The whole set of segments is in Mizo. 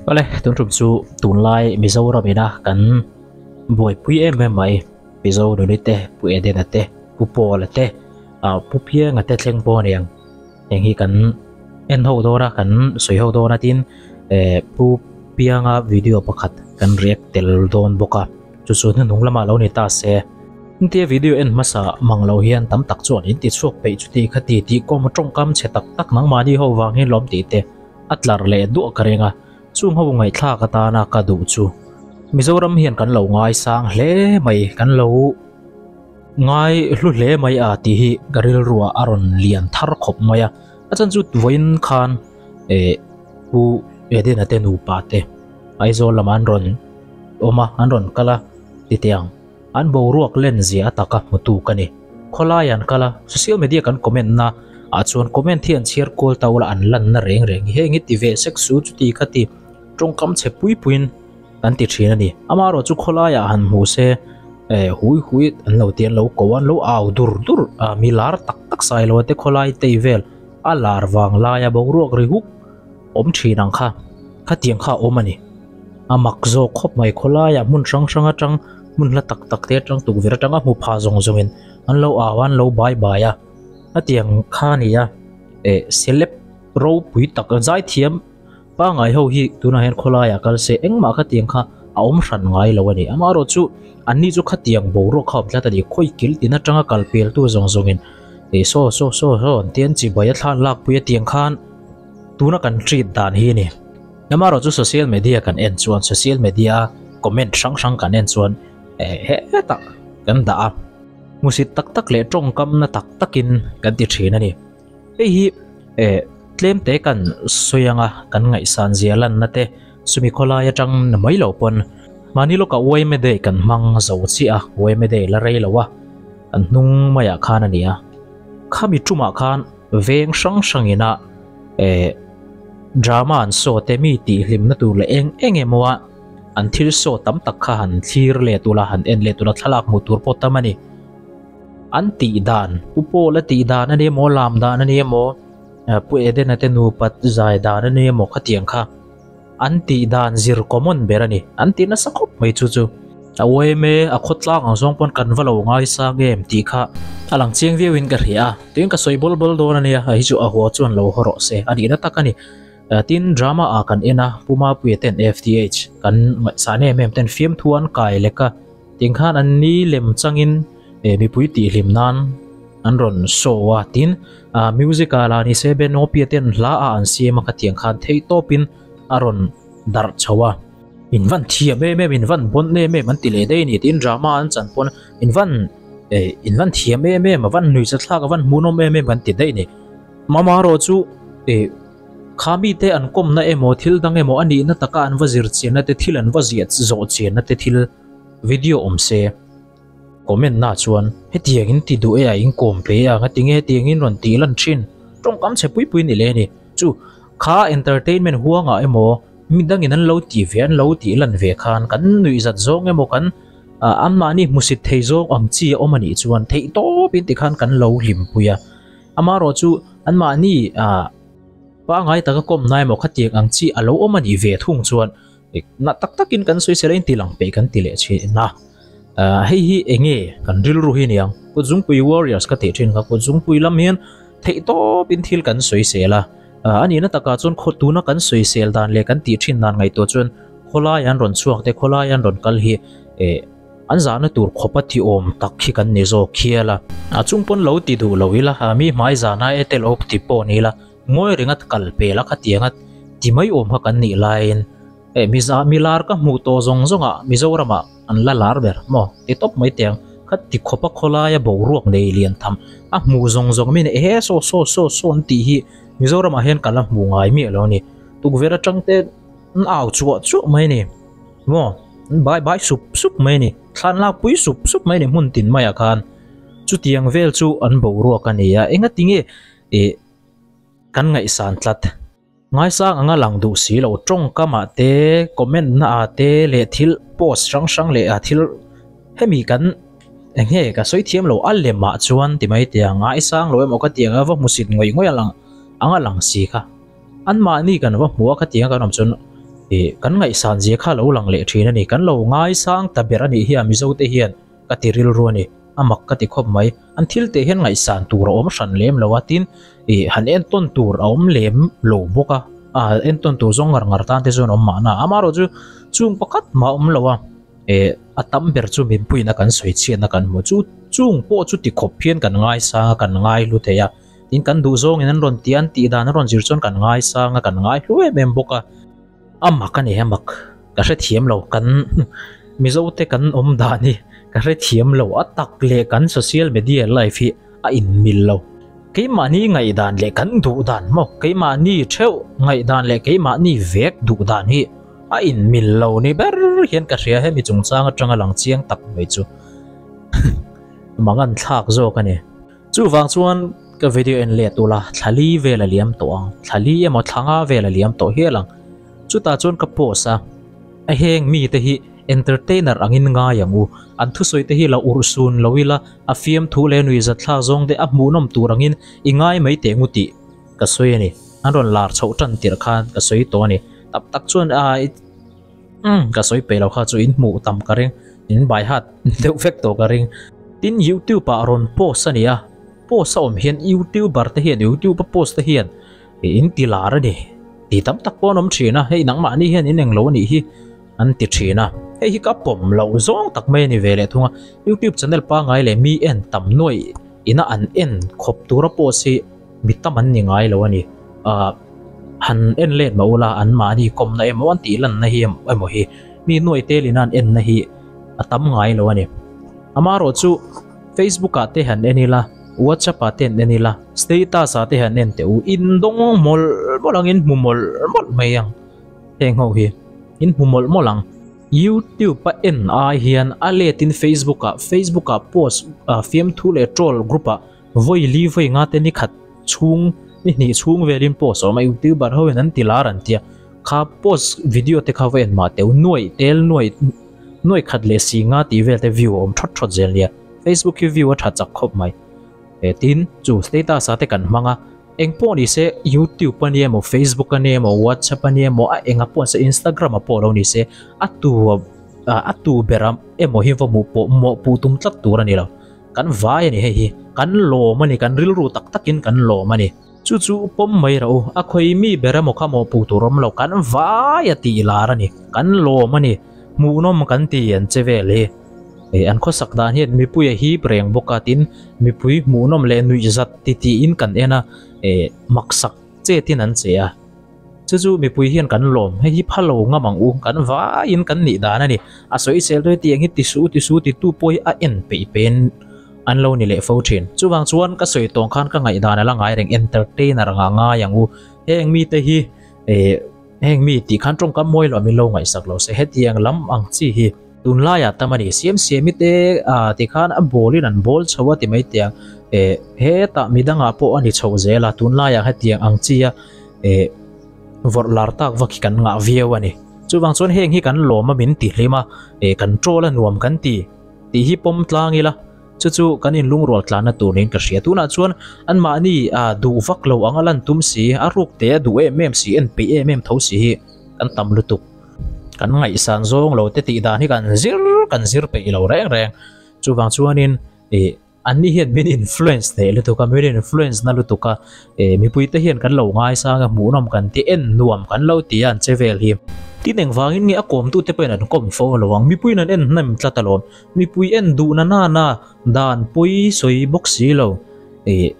Awle, tun tum chu tunlai Mizoram ina kan buaipui em em mai Mizo nuni te, Pu Edena te, Pu Paula te, ah Pu Pianga te thleng pawh a ni ang. Heng hi kan en ho dawn a, kan sawi ho dawn a tin eh Pu Pianga video pakhat kan react tel dawn bawk a, chu chu hnuhnung lamah lo ni ta se. Engtia video en hmasa mang lo hian tam tak chuan in ti chhuak peih chuti kha ti tih kawm tawngkam chhe tak tak nangmahni ho vang hian lawm tih te a tlar leh duah ka reng a, chung ho ngaihthlak atana ka duh chu Mizoram hian kan lo ngaisang hle mai, kan lo ngai hlu hle mai a tih hi ka rilruah a rawn lian thar khawp mai a, a chan chu vawiin khan eh Pu Edena te nupa te Aizawl lamah an rawn awm a, an rawn kal a titeh ang. An boruak len zia a taka hmutu ka ni. Khawlai an kal a, social media kan comment na ah chuan comment hi an chhiar kual ta ula an lan na reng reng hi heng hi ti ve sek su chuti kha ti tawngkam chhe pui puiin kan ti thin a ni. Amaherawh chu khawlai ah han hmu se eh hui hui an lo ti an lo ko a, an lo au dur dur a, mi lar tak tak sai lo a te khawlai tei vel a lar vang lai a boruak ri huk awm thin ang kha, khatiang kha a awm a ni. A mak zawk khawp mai khawlaiah hmun hrang hrang atang hmun hla tak tak te atang tukverh atang a hmu pha zawng zawngin an lo au a an lo bai bai a hetiang kha a ni a eh celeb ropui tak zaithiam pangngai ho hi tunah hian khawlaiah kal se engmah khatiang kha a awm hran ngai lo a ni amaherawh chu an ni chu khatiang boruak kha a awm tlat a ni khawi kil tin atanga kal pel tu zawng zawngin eh saw saw saw saw an tia an chibai a thla an lakpui a tiang khan tuna kan treat dan hi a ni. Amaherawh chu social media kan en chuan social media a comment hrang hrang kan en chuan eh hetah kan dah a, hmusit tak tak leh tawngkam na tak takin kan ti thin a ni. Hei hi eh tlem te kan sawi anga kan ngaihsan zia lanna te chumi khawlai atang na mai lo pawn mahni lawkah yma day kan hmang zo chiah a, yma day la rei lo a kan hnung maiah khan a ni a, khami tumah khan veng hrang hrangin a eh drama an saw te mi tih hlimna tur leh eng eng emaw a an thil saw tam tak kha han thlir let ula han en let ula thlalak hmuh tur pawh tam a ni. An tih dan Pu Paul a tih dan a ni emaw lam dan a ni emaw Pu Edena te nupa zai dan a ni emaw khatiang kha an tih dan zir common ber a ni. An ti nasa khawp mai chu chu. A uaim e, a khawtlang ang zawng pawn kan va lo ngaisang em tih kha a lang chiang viau in ka hria a, tin ka sawi bawl bawl dawn a nia, hei chu a haw chuan lo haw rawh se a nihna tak a ni. Tin drama ah kan en a, Pu Mapuia ten FTH kan ngaihsan em em ten fiamthu an kai lek a, tin khan an ni lem changin mipui tihhlim nan an rawn show a, tin music ah lah ni se Ben Opia ten hla ah an siam a khatiang khan theihtawpin a rawn darh chho a. In van thiam em em, in van bon em em an ti leh daih a ni tiin drama an chan pawn in van eh in van thiam em em a van nuihza thlak a van hmuhnawm em em an ti daih a ni. Mama erawh chu eh kha mite an kawmna emaw thil dang emaw a nihna taka an va zir chianna te thil an va ziah zawh chianna te thil video awm se. Comment na chuan hetiang in ti duh e a in kawm pe a ngatinge hetiang in rawn tih lan thin tawngkam chhe pui pui ni le a ni. Chu kha entertainment huangah emaw midangin an lo tih ve an lo tih lan ve khan kan nuih zat zawng emaw kan anmahni hmusit thei zawng ang chi a awm a nih chuan theih tawp in tikhan kan lo hlimpui a. Amaherawh chu anmahni pangngai taka kawmna emaw khatiang ang chi a lo awm a nih ve thung chuan Na tak takin kan sawi sela in ti lang peih kan ti leh thin a, hei hi enge kan rilru hi niang Kutzungpui Warriors ka tih thin kha Kutzungpui lam hian theih tawpin thil kan sawi sel a, a nihna takah chuan khaw tuna kan sawi sel dan leh kan tih thin dan ngaihtuah chuan khawlai an rawn chhuak te khawlai an rawn kal hi eh an zahna tur khawpa ti awm tak hi kan ni zawk hial a. A chung pawn lo ti duh lo ila mi hmai zahna e tel awk ti pawh ni ila Ngawi ringa kal pel a khatianga ti mai awm kha kan nih laiin eh miza milar ka hmuh tawh zawng zawngah Mizoramah an la lar ber maw ti tawp mai teh ang kha ti khawp a khawlaia boruak nei lian tham a hmuh zawng zawng min ehe saw saw saw saw an tih hi Mizoramah hian ka la hmuh ngai miah lo a ni tukverh atang te an au chhuah chhuah mai a ni maw an bai bai sup sup mai a ni thlan lak pui sup sup mai a ni hmun tin maiah khan chutiang vel chu an boruak a ni a engatinge eh kan ngaihsan tlat. Ngaisang anga lang duh si lo tawngkamah te, comment na ah te leh thil post hrang hrang leh a thil hemi kan eng nge ka sawi thiam lo a lemah chuan ti mai teh ang ngaisang lo emaw ka ti ang a va hmusit ngawih ngawih a lang anga lang si kha anmahni kan va hmu a khatiang kan awm chuan. Ih kan ngaihsan zia kha lo lang leh thin a ni. Kan lo ngaisang ta ber a nih hi a Mizo te hian ka ti rilru a ni. A mak ka ti khawp mai. An thil teh hian ngaihsan tur a awm hran lem lo a, tin ih han entawn tur a awm lem lo bawk a. A entawn tur zawng ngar ngar tan te chuan awm mahna. Amaherawh chu chung pakhat mah a awm lo a. Eh a tam ber chu mipui ina kan sawi chhiatna kan hmu chu chung pawh chu ti khawp hian kan ngaisang a kan ngai hlu thei a tin kan duh zawngin an rawn ti a an tih dan an rawn zir chuan kan ngaisang a kan ngai hlu em em bawk a a mak a ni a mak ka hrethiam lo kan Mizo te kan awm dan hi ka hrethiam lo a tak leh kan social media life hi a inmil lo keimahni ngaihdan leh kan duh dan maw keimahni theuh ngaihdan leh keimahni vek duh dan hi a inmil lo ni ber hian ka hria hemi chungchang atanga lang chiang tak mai chu mangan thlak zawk a ni. Chuvang chuan ka video en let ula thlali vel a liam tawh ang thlali emaw thlanga vel a liam tawh hial ang chutah chuan ka post a a heng mite hi entertainer angin ngai ang u an thusawi te hi la urhsun lo ila a fiamthu leh nuihzat thlak zawng te a hmuhnawm tur angin i ngai mai teh ngu tih ka sawi a ni. An rawn lar chhoh tan tirh khan ka sawi tawh a ni. Tap tak chuan a umm ka sawi peih lo kha chu in hmuh tam ka ring in bai hat deuh vek tawh ka ring. Tin youtube ah rawn post a ni a, post a awm hian youtuber te hian youtube a post te hian in ti lar a ni tih tam tak pawh an awm thin a, hei nangmahni hian in englo a nih hi an ti thin a. Hei hi ka pawm loh zawng tak mai a ni ve leh thung a, youtube channel pangngai leh mi en tam nuaih ina an en khawp tura post hi Mi tam an ni ngai lo a ni. Ahh han en let mah ula an mahni kawmna emaw an tih lanna hi emaw hi mi nuai telin an enna hi a tam ngai lo a ni. Amaherawh chu Facebook ah te han en ila, WhatsApp ah te han en ila, status ah te han en teh u, in dawng mawlh mawlh ang, in hmu mawlh mawlh mai ang heng ho hi, in hmu mawlh mawlh ang. YouTube a en ai hian a letin Facebook ah, Facebook ah post fiamthu leh troll group ah Vawi li vawi nga te ni khat chhung ni hnih chhung velin post a awm a, youtuber ho in an ti lar an tia, kha post video te kha va en mah teu nuaih tel nuaih nuaih khat leh si nga tih vel te view a awm thawt thawt zel nia, facebook hi view a tha chak khawp mai. E tin chu status ah te kan hmang a, eng pawh ni se youtube a nia emaw facebook a nia emaw whatsapp a nia emaw a enga pawh ni se instagram ah pawh lo ni se a tu a tu ber a emaw hi va hmuh pawh mawhpuh tum tlat tur a ni lo. Kan vai a ni hei hi, kan lawm a ni, kan rilru tak takin kan lawm a ni. Chu chu pawm mai rawh u, a khawi mi ber emaw kha maw puh tur awm lo, kan vai a tih lar a ni, kan lawm a ni, hmuhnawm kan ti an che vel hi. Hei an khawsak dan hian mipui a hip reng bawk a, tin mipui hmuhnawm leh nuihzat titihin kan en a, eh maksak chetin an che a. Chu chu mipui hian kan lawm, hei hi pha lo ngam ang u, kan vaiin kan nih dan a ni. A sawisel dawi tiang hi ti su ti su ti tu pawh hi a en peih pein an lo ni leh fo thin. Chuvang chuan ka sawi tawng khan ka ngaihdan a la ngai reng, entertainer anga ngai ang u. Heng mite hi eh heng mi tih khan tawngkam mawi loh min lo ngaihsak lo se, hetiang lam ang chi hi tunlaiah tam a ni. Siam siami te ah tikhan a bawlin an bawl chho a ti mai tiang eh hetah midangah pawh a ni chho zel a, tunlaiah hetiang ang chi a. eh vawrh lar tak vak hi kan ngah viau a ni. Chuvang chuan heng hi kan lawm a min ti hlim a, eh kan troll a nuam kan ti tih hi pawm tlang ila, chu chu kan inlungrual tlanna tur niin ka hria. Tunah chuan anmahni ah duh vak lo anga lan tum si, a ruk te a duh em em si, en peih em em tho si hi kan tam lutuk. Kan ngaihsan zawng lo te tih dan hi kan zir kan zir peih lo reng reng. Chuvang chuanin eh An ni hian min influence hneh lutuk a, min influence na lutuk a, eh mipui te hian kan lo ngaisang a, hmuhnawm kan ti, en nuam kan lo ti a an che vel hi. Tin engvangin nge a kawmtu te pawhin an kawm fo lo ang, mipuiin an en hnem tlat alawm, mipui en duh na nana dan pawi sawi bawk si lo, eh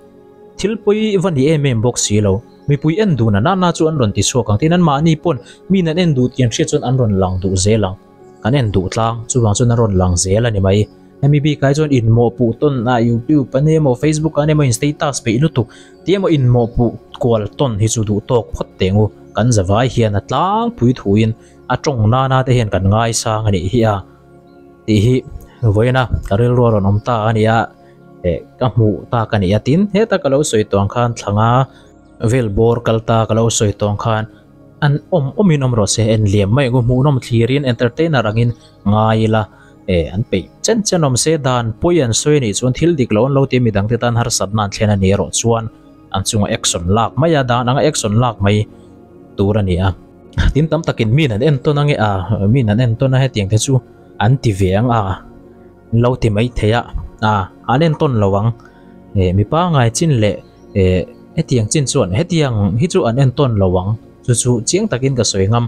thil pawi va ni em em bawk si lo, mipui en duh na nana chu an rawn ti chhuak ang, tin anmahni pawn miin an en duh tih an hriat chuan an rawn lang duh zel ang. Kan en duh tlang, chuvang chuan a rawn lang zel a ni mai. Hemi bikah hi chuan inmawhpuh tawn a YouTube a ni emaw Facebook a ni emaw in status peih lutuk tih emaw inmawhpuh kual tawn hi chu duh tawk phawt teh ngu. Kan zavai hian a tlangpui thuin a tawng nana te hian kan ngaisang a nih hi a tih hi vawiin a ka rilru a rawn awm ta a ni a, eh ka hmuh tak a ni a tin heta ka lo sawi tawng khan thlanga vel bawr kal ta ka lo sawi tawng khan An awm awmin awm rawh se, en liam mai ang u, hmuhnawm thlirin entertainer angin ngai ila e, an peih chen chen awm se, dan pawi an sawi anih chuan thil dik lo an lo ti a, midangte tan harsatna an thlen a ni erawh chuan an chunga action lak mai a, dan anga action lak mai tur a ni a. Tin tam takin min an entawn ange a, min an entawn a hetiang te chu an ti ve ang a, an lo ti mai thei a, a an entawn lo ang. Eh mi pangai chin leh eh hetiang chin chuan hetiang hi chu an entawn lo ang chu chu chiang takin ka sawi ngam.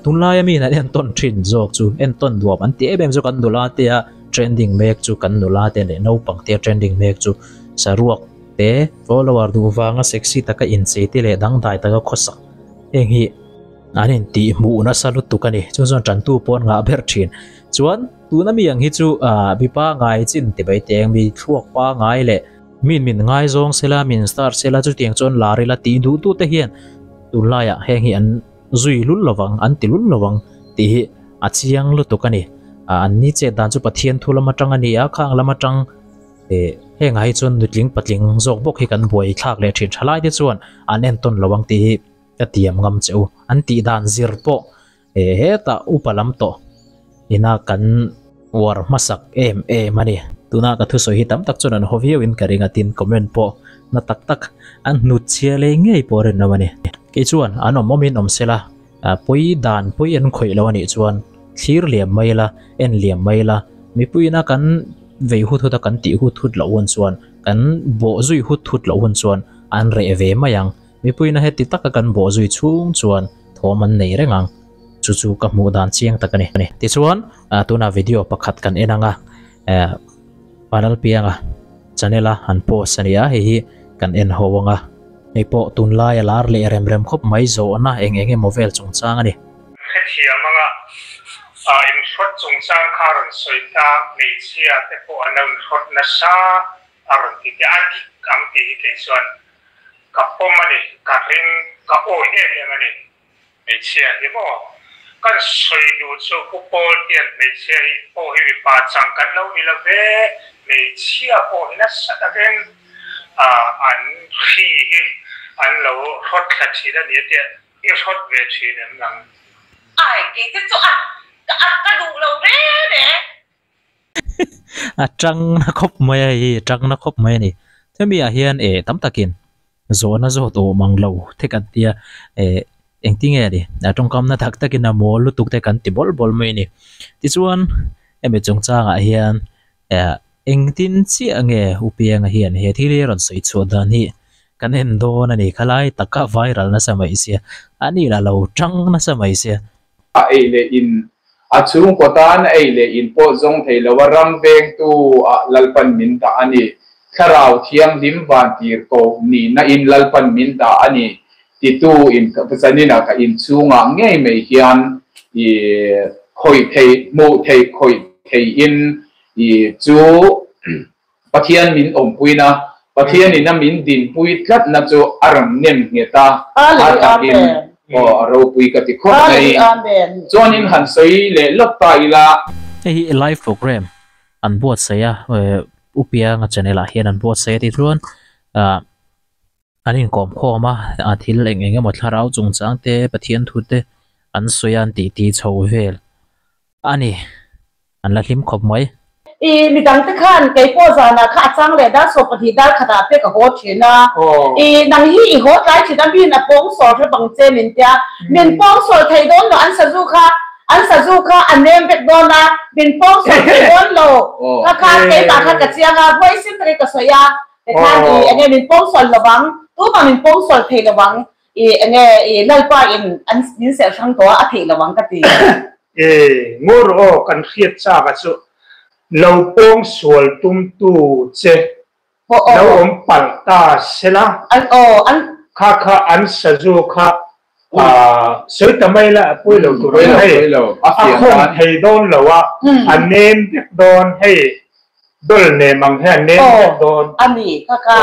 Tunlaia min an entawn thin zawk chu entawn nuam an ti em em chu kan nula te a trending mek chu kan nula te leh naupang te a trending mek chu saruak te follower duh vanga sexy taka inchei te leh dangdai taka khawsak heng hi an intih hmuh nasa lutuk a ni chu chuan tantu pawh an ngah ber thin chuan tuna mi ang hi chu ah mi pangai chin ti mai teng mi thluak pangai leh min min ngaizawng sela min star sela chutiang chuan lar ila tih duh tu te hian tunlaiah heng hi an zui lul lovang an ti lul lovang tih hi a chiang lutuk a ni ah an ni chet dan chu Pathian thu lam atang a ni a khang lam atang eh hengah hi chuan nutling patling zawk bawk hi kan buai thlak leh thin tha lai te chuan an entawn lo ang tih hi ka tiam ngam che u an tih dan zir pawh eh hetah upa lam tawh ina kan uar hmasak em em a ni tuna ka thusawi hi tam tak chuan an haw viau in ka ring a tin comment pawh na tak tak an hnut chhia leh ngei pawh a rinawm a ni kei chuan an awm awmin awm sela pawi dan pawi an khawih lo a nih chuan thlir liam mai ila en liam mai ila mipuiina kan vei hut hut a kan tih hut hut loh hun chuan kan bawh zui hut hut loh hun chuan an reh ve mai ang mipuiina heti taka kan bawh zui chhung chuan thawm an nei reng ang chu chu ka hmuh dan chiang tak a ni tichuan tuna video pakhat kan en anga Vanlalpianga channel a an post a ni a hei hi kan en ho anga hei pawh tunlai a lar leh rem rem khawp mai zawhna eng eng emaw vel chungchang a ni. Hrethiam anga inhrawt chungchang kha a rawn sawi ta, hmeichhia te pawh an lo inhrawt nasa a rawn ti te a dik ang tih hi kei chuan ka pawm a ni, ka ring, ka awih em em a ni. Hmeichhia hi maw? Kan sawi duh chu Pu Paul hian hmeichhia hi pawh hi mipa chang kan lo ni lo ve, hmeichhia pawh hi nasa takin an hri hi an lo hrawt thla thin a ni a tia, i hrawt ve thin em nang? Ai, kei te chu a ka duh lo reng reng. A tang na khawp mai a hei a tang na khawp mai a ni hemi ah hian eh tam takin zawhna zawt awm ang lo te kan tia eh engtinge a ni a tawngkam na tak takin a mawl lutuk te kan ti bawl bawl mai a ni tichuan hemi chungchangah hian eh engtin chiah nge U Pianga hian he thil hi a rawn sawi chhuah dan hi kan en dawn a ni khalai taka viral nasa mai sia a ni lah lo tang nasa mai sia. A ei leh in A chhungkaw tan ei leh in pawh zawng thei lo a ram vengtu ah Lalpan min dah a ni. Thlarau Thianghlim van tir ko nihna in Lalpan min dah a ni titu in zanin ah ka inchhungah ngei mai hian i khawih thei hmuh thei khawih thei in i chu Pathian min awmpuina, Pathian in a min dinpui tlatna chu a rawn nem nghet a, a takin aw a ropui ka ti khawp mai. Chuanin han sawi leh lawk ta ila. Hei hi live program an buatsaih a, U Pianga channel ah hian an buatsaih a tih chuan ah an inkawm khawm a, a thil eng eng emaw thlarau chungchang te Pathian thu te an sawi a an tih tih chho vel a ni. An la hlim khawp mai. I midang te khan kei pawh zanah kha a chang leh dar 12 dar khatah te ka haw thin a. I nang hi i haw tlai thin a min a pawng sawl hre bang che min tia. Min pawng sawl thei dawn lo an sazu kha an sazu kha a nem vek dawn a min pawng sawl thei dawn lo kha kha keimah kha ka chiang a huaisin takin ka sawi a tikhan i enge min pawng sawl lovang tumah min pawng sawl thei lovang I enge i Lalpa in an min serh hrang tawh a, a theih lo ang ka ti. E ngur aw kan hriat chak a chu lo pawng sual tum tu che lo awm palh ta sela kha kha an sazu kha sawi ta mai la a pawi lo tur a hei a khawng thei dawn lo a a nem vek dawn hei Dol nem ang hian nem vek dawn. Aw a ni kha kha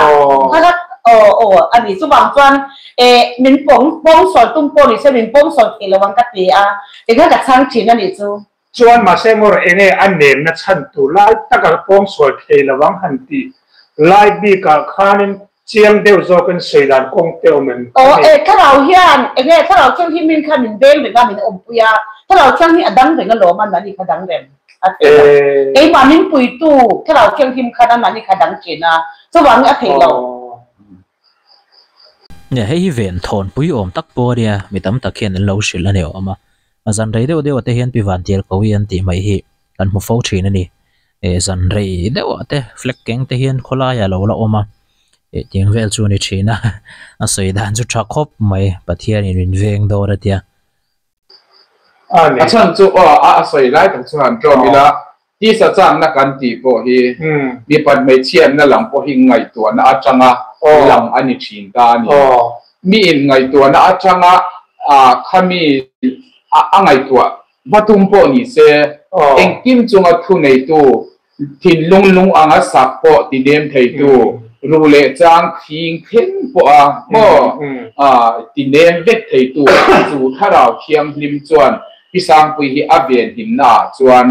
kha kha aw aw a ni chuvang chuan eh min pawng pawng sawl tum pawh ni se min pawng sawl thei lo ang ka ti a tikhan ka chhang thin a nih chu. Chuan mahse ngawr enge a nemna chhan tur lai taka pawng sawl thei lo ang han tih lai bikah khanin chiang deuh zawkin sawi dan kawng te awm em? Aw eh thlarau hian enge thlarau thianghlim in khan min veng reng a min awmpui a thlarau thianghlim a dang reng alawm a nani kha dang reng. A thei lo. Keimah min puitu Thlarau Thianghlim khan amah ni kha dang thin a, chuvangin a thei lo. Nia hei hi ven thawn pui awm tak pawh a nia, mi tam tak hian an lo hrilh a ni awm a. A zan rei deuh deuh ah te hian pi van tir ko hi an tih mai hi kan hmu fo thin a ni. Eh zan rei deuh ah te flag keng te hian khawlai ah lo la awm a, eh tiang vel chu a ni thin a, a sawi dan chu tha khawp mai, Pathian in min veng dawn a tia. A chhan chu aw a sawi lai tak chuan tlawm ila Tisa chakna kan tih pawh hi mipat hmeichhiatna lam pawh hi ngaihtuahna atanga lang a ni thin ta a ni. Miin ngaihtuahna atanga khami a ngaihtuah va tum pawh ni se, engkim chunga thuneitu thinlung lung anga sak pawh ti nem theitu ru leh chang thing thleng pawha maw ti nem vek theitu chu thlarau thianghlim chuan Pi Sangpui hi a venhimna ah chuan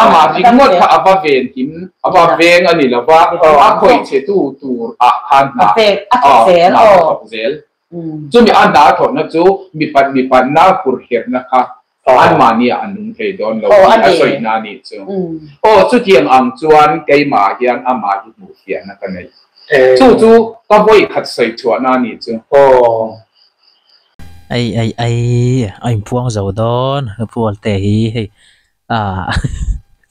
amah ringawt kha a va venhim, a va veng a ni lo va, a khawih che tu tur ah khan hna a thawk zel. Chumi a hna a thawhna chu mipat mipatna hurherhna kha anmahni ah a nung thei dawn lo tih a sawihna a nih chu. Aw chutiang ang chuan keimah ah hian amah hi hmuhfiahna ka nei. Chu chu ka vawikhat sawichhuahna a nih chu. Ai ai ai a inphuang zo dawn Pualte hi hei ah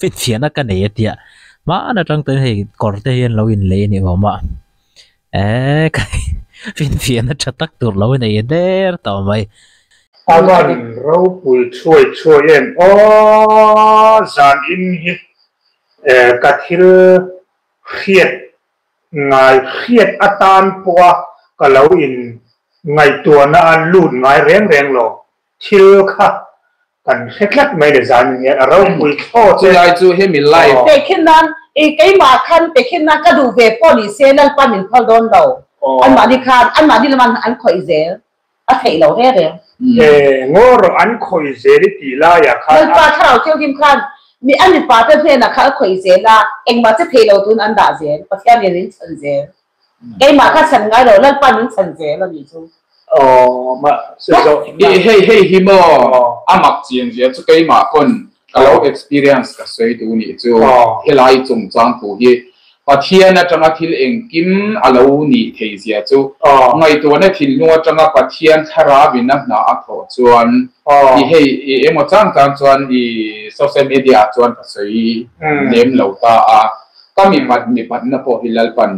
finfiahna ka nei a tia hmaan atang tawhin hei kawr te hian lo inlei a ni awm a eh ka finfiahna tha tak tur lo nei der tawh mai. A van ropui chhuai chhuai em aw zan in hi ka thil hriat Ngai hriat atan pawha ka lo in ngaihtuahna a lut ngai reng reng lo. Thil kha kan hre tlat mai le zan in hian a ropui thlawt e. Chulai chu hemi live. Tehkhin nan i keimah khan tehkhin nan ka duh ve pawh ni se Lalpa min phal dawn lo. Anmahni khan anmahni laman an khawih zel a theih lo reng reng. E ngaw rawh an khawih zel i tih laiah khan a. Lalpa thlarau thianghlim khan mi a mipa te hnenah khan a khawih zel a, engmah che thei lo tun an dah zel, Pathian in min chhan zel. Keimah kha chhan ngai lo, Lalpa min chhan zel a nih chu. Aw mah se zawh. I hei hei hi maw a mak chian zia chu keimah pawn ka lo experience ka sawi duh nih chu helai chungchang thu hi Pathian atanga thil engkim a lo nih thei zia chu ngaihtuahna thinlung atanga Pathian thlarauin a hna a thawh chuan i hei i emaw chang chang chuan i social media ah chuan ka sawi lem lo ta a, ka mipat mipatna pawh hi Lalpan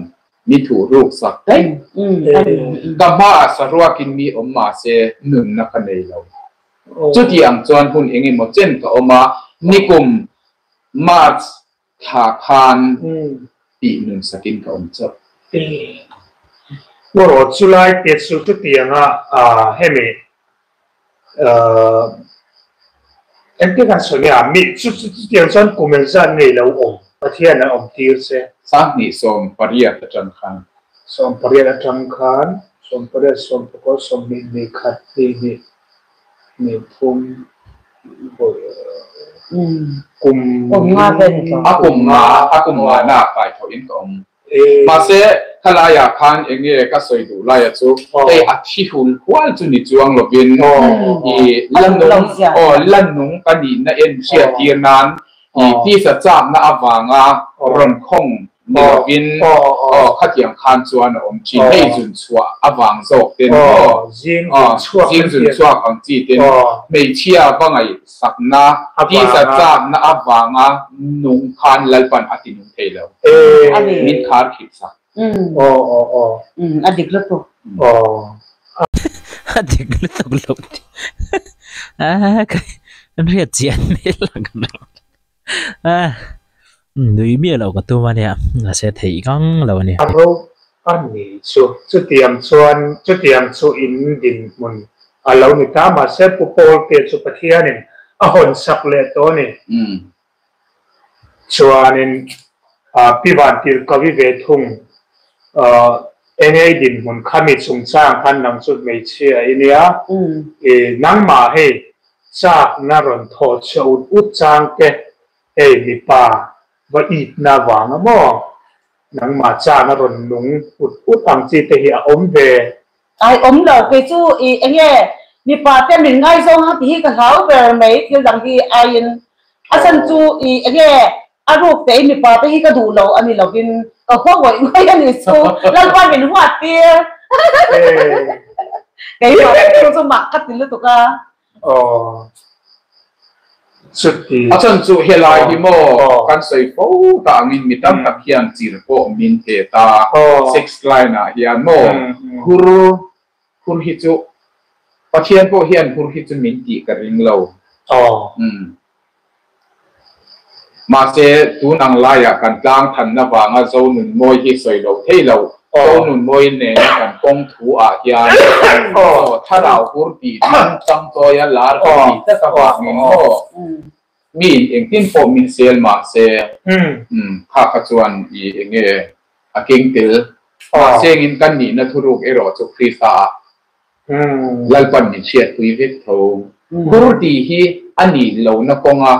mi thuhruk sak daih. Ka hmaah saruakin mi awm mahse nunna ka nei lo. Chuti ang chuan hun engemaw chen ka awm a, nikum March Thla khan tih nun sakin ka awm chauh. Erawh chu lai te chu chutianga hemi engtin kan sawi nge a, mi chu chutiang chuan kum engzat nge i lo awm, Pathian an awm tir che. 28 atang khan. 18 atang khan, 18, 19, 20, 21, 22, Nihphum kum nga vel ni tawh. A kum nga, a kum nga na kai tho in ka awm. Mahse khalai ah khan eng nge ka sawi duh lai a chu hei a thi hul hual chu ni chuang lovin i la nung aw la nung ka nihna en hriat tir nan i tisa chakna avanga rawn khawng ni lovin aw khatiang khan chuan a awm thin. Hei zun chhuah avang zawk ten maw aw zing zun chhuak ang chi ten hmeichhia va ngaihsakna tisa chakna avanga nung khan Lalpan a ti nung thei lo. Min khar khip sak. A dik lutuk. A dik lutuk lo tih an hriat chian hmel ang reng. Nui miah loh ka tum a nia, mahse theih ngang lo a ni. A ro a ni chu, chutiang chuan chutiang chu in dinhmun a lo ni ta, mahse Pu Pawlte chu Pathianin a hawn sak leh tawh a ni. Chuanin Pi Vantirhkawi ve thung enge i dinhmun khami chungchang khan nang chu hmeichhia i nia, i nangmah hei chakna rawn thawh chhe ut ut chang te hei mipa va itna vang a maw nangmah chakna rawn nung ut ut ang chi te hi a awm ve. Ai awm lo kei chu i enge mipa te min ngaizawng ang tih hi ka hlau ber mai thil dang hi aiin a chhan chu i enge a ruk te i mipa te hi ka duh lo a ni lovin ka hua ngawih ngawih a ni chu Lalpa min huat tir. Keimah chu chu mak ka ti lutuk a. Aw. Chuti. A chhan chu helai hi maw kan sawi fo ta angin mi tam tak hian chir pawh min pe ta. Sex line ah hian maw hur hur hi chu Pathian pawh hian hur hi chu min tih ka ring lo. Umm. Mahse, tun ang laiah kan tlang thanna vanga Zonunmawi hi sawi lo thei lo. Zonunmawi nena kan kawng thu ah hian aw thlarau hur tih hming changchawia lar kan tih tlat avangin maw miin engtin pawh min sel mahse kha kha chuan i enge a keng tel. Mahse engin kan nihna thuruk erawh chu Krista ah Lalpan min hriatpui vek tho. Hur tih hi a nih lohna kawnga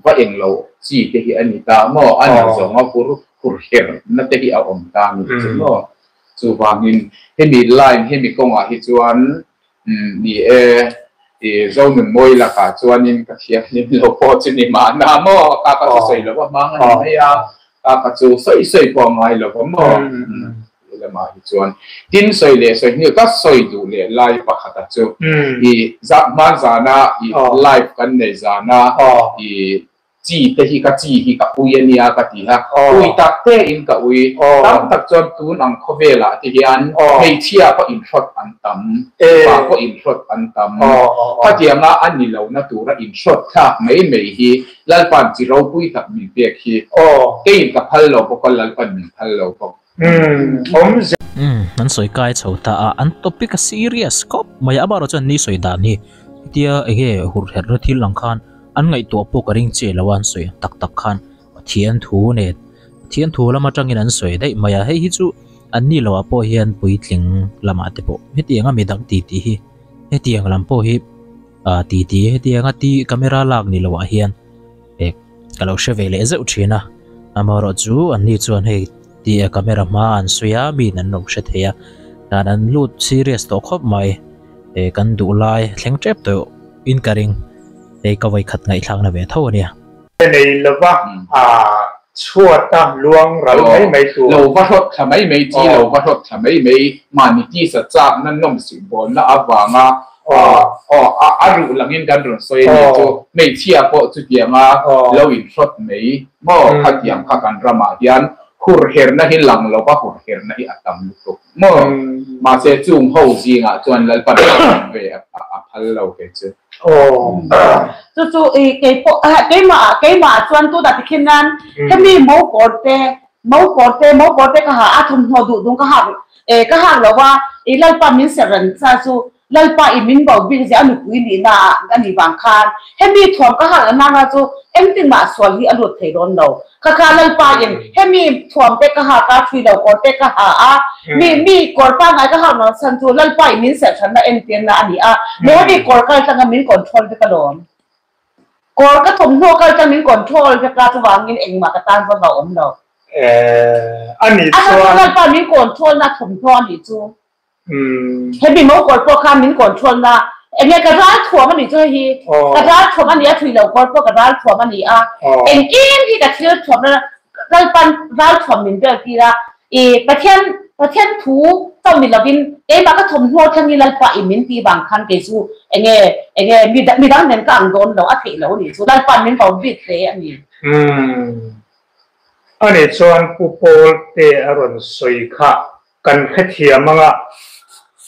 va eng lo chi te hi a ni ta maw? A nih zawnga hur hur herna te hi a awm ta a nih chu maw? Chuvangin hemi line hemi kawngah hi chuan ni e, i Zonunmawi lakah chuanin ka thianghlim lo pawh chu ni mahna maw? Ka ka chu sawi lova hmang a ni mai a, ka ka chu sawi sawi pawh a ngai lova maw? He lamah hi chuan tin sawi leh sawi hnu ka sawi duh leh lai pakhata chu i hman zana i live kan nei zana i chi te hi ka chi hi ka ui ania ka ti a, ui tak te in ka ui tam tak chuan tun ang khawvelah te hian hmeichhia pawh inhrawt an tam, mipa pawh inhrawt an tam, khatianga a ni lohna tura inhrawt thlak mai mai hi Lalpa'n chi ropui tak min pek hi keiin ka phal lo bawk a, Lalpa'n min phal lo bawk. Umm an sawi kai chho ta a, an topic a serious khawp mai a, amaherawh chuan ni sawi dan hi hetia enge hurherhna thil ang khan an ngaihtuah pawh ka ring chiah lo a, an sawi ang tak tak khan Pathian thu nen Pathian thu lam atangin an sawi daih mai a, hei hi chu an ni loah pawh hian puitling lamah te pawh hetianga midang ti tih hi hetiang lam pawh hi ah ti ti hetianga ti camera lak ni loah hian. Eh, ka lo hre ve leh zeuh thin a, amaherawh chu an ni chuan hei ti a camera hma an sawi a, miin an lo hre thei a, dan an lut serious tawh khawp mai, eh kan duh lai thleng tep tawh in ka ring, hei ka vawikhat ngaihthlakna ve tho a nia. Nei lova chhuat a luang ral mai mai tur. Lo va hlawt thla mai mai chi, lo va hlawt thla mai mai, mahni tisa chakna nawmsih bawnna avanga Aw, a ruh langin kan rawn sawi a nih chu. Hmeichhia pawh chutianga lo inhrawt mai maw? Khatiang kha kan ramah hian hurherna hi lang lova hurherna hi a tam lutuk maw? Mahse chung ho zingah chuan Lalpan a awm ve a phal lo kei chu. Chu chu i keipawh keimah keimah chuan tunah tikhin nan hemi mo kawr te mo kawr te mo kawr te ka ha a thawmhnaw duh dung ka hak E ka hak lo a, i Lalpa min serh reng cha chu Lalpa i min bo bik zia a nupui nihna ah a nih vang khan hemi thuam ka hak na nga chu engtin mah sual hi a lut thei dawn lo. Kha kha Lalpa in hemi thuam te ka hak a, thui lo kawr te ka ha a, mi mi kawr pangngai ka hak lo chhan chu Lalpa i min serh thanna entirna a ni a, mi hemi kawr kal tanga min control vek alawm. Kawr ka thawmhnaw kal tang min control vek a, chuvangin engmah ka tan chuan hlauhawm lo. A nih A chuan. Lalpa min control na thawmhnaw a nih chu. Hemi mo kawr pawh kha min control na enge ka ral thuam a nih chu hei hi. Ka ral thuam a ni a, thui lo kawr pawh ka ral thuam a ni a. Engkim hi ka thil thuam na Lalpan ral thuam min bel tir a. I Pathian Pathian thu chauh ni lovin keimah ka thawmhnaw thleng hi Lalpa i min tih vang khan kei chu enge enge midang nen ka ang dawn lo a theih lo a nih chu Lalpa'n min vo bik hle a ni. Umm. Ani chuan Pu Paul te a rawn sawi kha kan hrethiam anga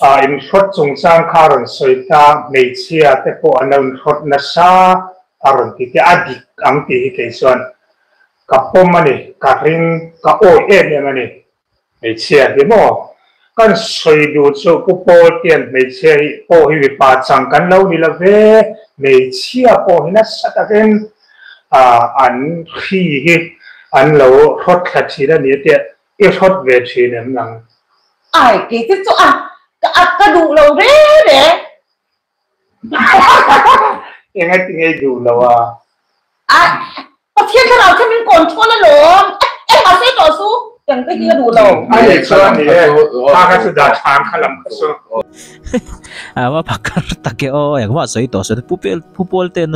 a inhrawt chungchang kha a rawn sawi ta, hmeichhia te pawh an lo inhrawt nasa a rawn ti te a dik ang tih hi kei chuan Ka pawm a ni, ka ring, ka awih em em a ni. Hmeichhia hi maw? Kan sawi duh chu Pu Paul tian hmeichhia hi pawh hi mipa chang kan lo ni lo ve, hmeichhia pawh hi nasa takin an hri hi an lo hrawt thla thin a ni a tia, i hrawt ve thin em nang? Ai, kei te chu a, ka duh lo re re. Enga ti ngei duh lo a? A, Pathian thlarau kha min control alawm. Eh, mahse tawh su, eng te hi a duh lo. A nih chuan ni e, kha kha chu dah than kha lam kha chu. A va phakar tak e aw, engmah sawi tawh su. Pu Pel, Pu Paul ten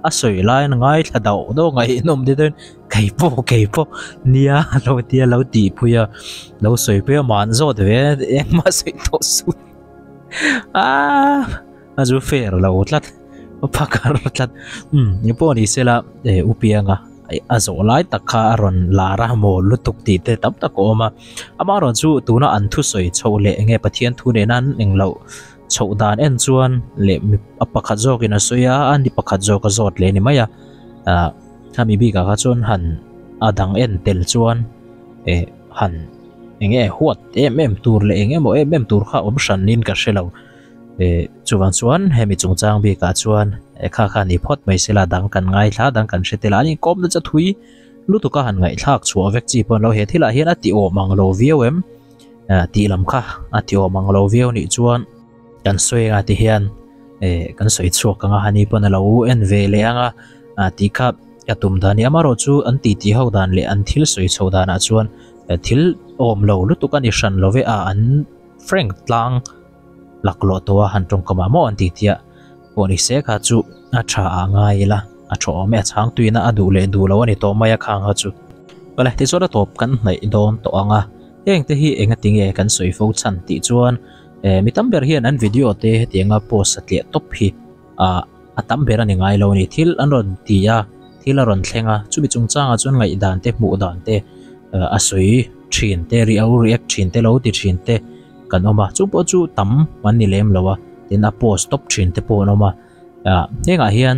a sawi laiin ngaithla dauh dauh ngaihnawm te chuan keipawh keipawh nia lo tia lo tihpui a lo sawipui a man zawt ve engmah sawi tawh suh aaa a zu fair lo tlat a phakar tlat umm engpawh ni sela eh u Pianga a zawh lai tak kha a rawn lar a maw lutuk tih te tam tak a awm a amaherawhchu tuna an thusawi chhoh leh enge Pathian thu nena an engloh. Chhoh dan en chuan leh mi a pakhat zawkin a sawi a, a ni pakhat zawk a zawt leh a ni mai a, ah khami bikah kha chuan han a dang en tel chuan eh han eng nge huat em em tur leh eng emaw em em tur kha awm hranin ka hre lo eh chuvang chuan hemi chungchang bikah chuan eh kha kha ni phawt mai sela dang kan ngaithla dang kan hre tel a, an inkawm nasa thui lutuk a han ngaihthlak chhuah vek chi pawh an lo he thilah hian a ti awm ang lo viau em. tih lam kha a ti awm ang lo viau nih chuan kan sawi anga ti hian eh kan sawi chhuak anga hani pawn a lo en ve leh anga ah tih kha ka tum dan a ni amaherawh chu an titi ho dan leh an thil sawi chho danah chuan thil awm lo lutuk a ni hran lo ve a an frank tlang laklawh tawh a han tawngkam ah maw an titi a pawh ni se kha chu a tha ah ngai ila a tha awm e a changtuina a duh leh duh lo a ni tawh mai a khang kha chu awle tichuan a tawp kan hnaih dawn tawh ang a. Heng te hi enga tinge kan sawi fo chhan tih chuan eh mi tam ber hian an video te hetianga post satliah tawp hi ah a tam ber a ni ngai lo a ni. Thil an rawn ti a, thil a rawn thleng a, chumi chungchangah chuan ngaihdan te hmuh dan te a sawi thin te riau react thin te lo ti thin te kan awm a, chu pawh chu tam an ni lem lo a, tin a post tawp thin te pawh an awm a. Ah hengah hian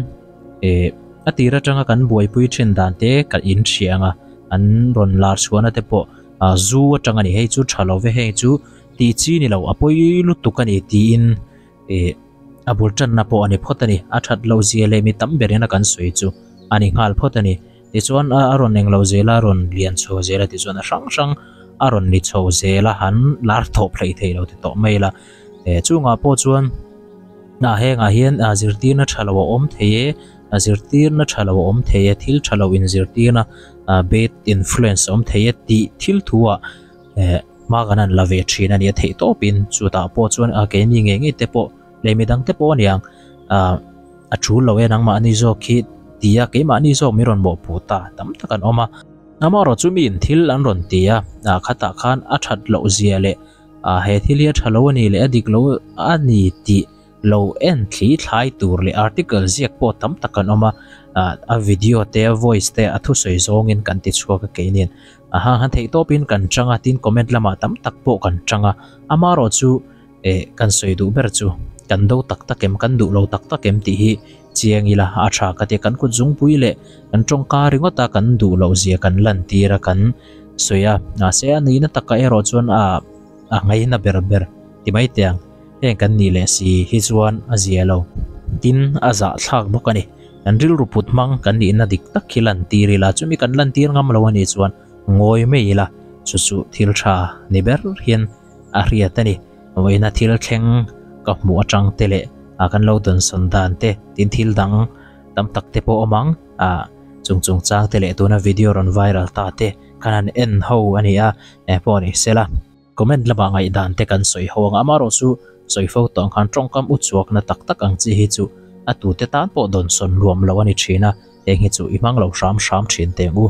eh a tir atanga kan buaipui thin dan te ka in hria ang a, an rawn lar chhuahna te pawh ah zu atang a ni hei chu tha lo ve heng chu tih chi ni lo a pawi lutuk a ni tiin eh a bul tanna pawh a ni phawt a ni a that loh zia leh mi tam ber in a kan sawi chu a ni nghal phawt a ni tichuan a a rawn englo zel a rawn lian chho zel a tichuan a hrang hrang a rawn ni chho zel a han lar thawp hleih thei lo ti tawh mai ila eh chungah pawh chuan ah hengah hian ah zirtirna tha lo a awm thei e a zirtirna tha lo a awm thei e thil tha lo inzirtirna ah bad influence a awm thei e tih thil thu ah eh hma kan han la ve thin a ni a theih tawpin chutah pawh chuan ah keini ngei ngei te pawh leh midang te pawh a niang ah a tul lo e nangmahni zawk khi ti a keimahni zawk min rawn mawhpuh ta tam tak an awm a amaherawh chu miin thil an rawn ti a ah khatah khan a that loh zia leh ah he thil hi a tha lo a ni leh a dik lo a ni tih lo en thli thlai tur leh article ziak pawh tam tak an awm a, ah a video te a voice te a thusawi zawngin kan ti chhuak a keinin a hang han theih tawpin kan chang a tin comment lamah tam tak pawh kan chang a amaherawh chu eh kan sawi duh ber chu kan do tak tak em kan duh lo tak tak em tih hi chiang ila a tha ka tia kan kut zungpui leh kan tawngka ringawt a kan duh loh zia kan lan tir a kan sawi a mahse a nihna takah erawh chuan a a ngaihna ber ber ti mai teh ang. Heng kan nih leh si hi chuan a zia lo. Tin, a zahthlak bawk a ni. Kan rilru put hmang kan nihna dik tak hi lantir ila, chumi kan lantir ngam lo a nih chuan ngawi mai ila, chu chu thil tha ni ber hian a hriat a ni. Vawiina thil thleng ka hmuh atang te leh a kan lo dawnsawn dan te, tin thil dang tam tak te pawh awm ang, a chung chungchang te leh tuna video rawn viral ta te khan han en ho a ni a, pawh ni sela. Comment lamah ngaihdan te kan sawi ho ang a, amaherawh chu sawi fo tawh ang khan tawngkam u chhuakna tak tak ang chi hi chu a tute tan pawh dawnsawn nuam lo a ni thin a, heng hi chu i hmang lo hram hram thin teng u.